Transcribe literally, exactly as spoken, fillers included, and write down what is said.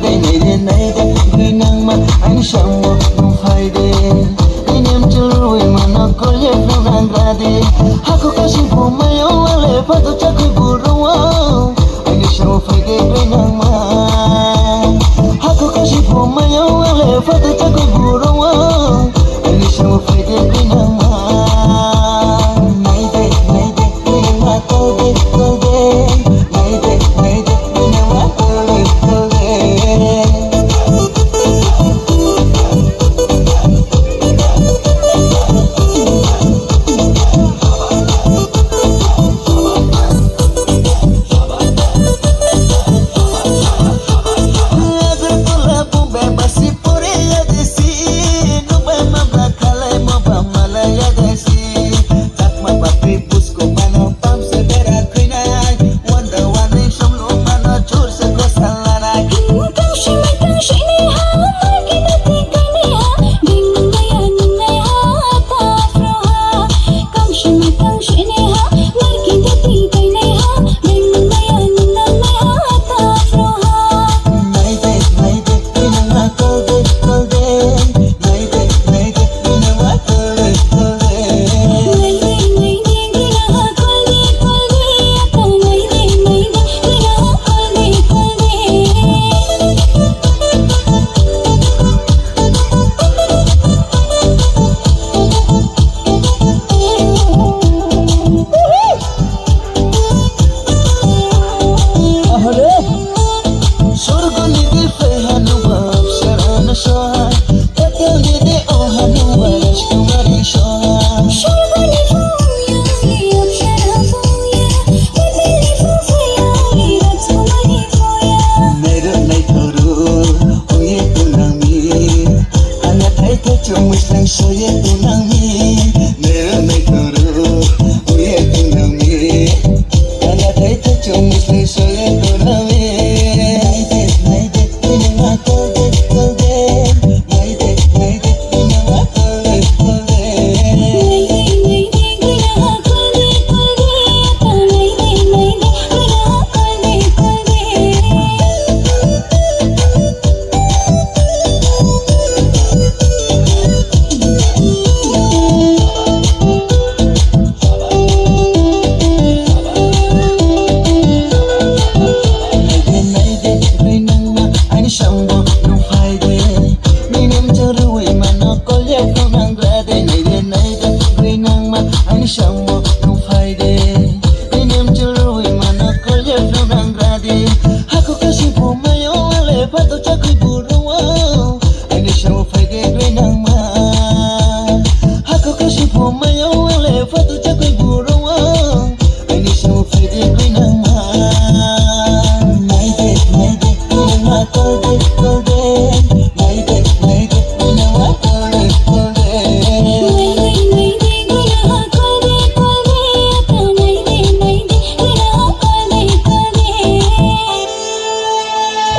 Naide, naide, grinangma, aini sambo nung phaide. Inem chului mano kolye phunang rade. Haku kasi bumayo ale phato chakui buruwa. Aini sambo phaide grinangma. Haku kasi bumayo ale phato chakui buruwa. Aini sambo phaide grinangma. Naide, naide, grinangma, kolde, kolde. Naide, naide, grinangma, kolde, kolde. Sorgoni di phai hanuba apsarano soha. Patalni di o hanuba rajkumari soha. Sorgoni phungya ni apsara phungya. Patalni phung phaya ni rajkumari phungya. Nairok naithoro oye tunangmi. Ana thai thai chumui slang soye tunangmi. Nairok naithoro oye tunangmi. Haku kasi bumayo ale pato chakui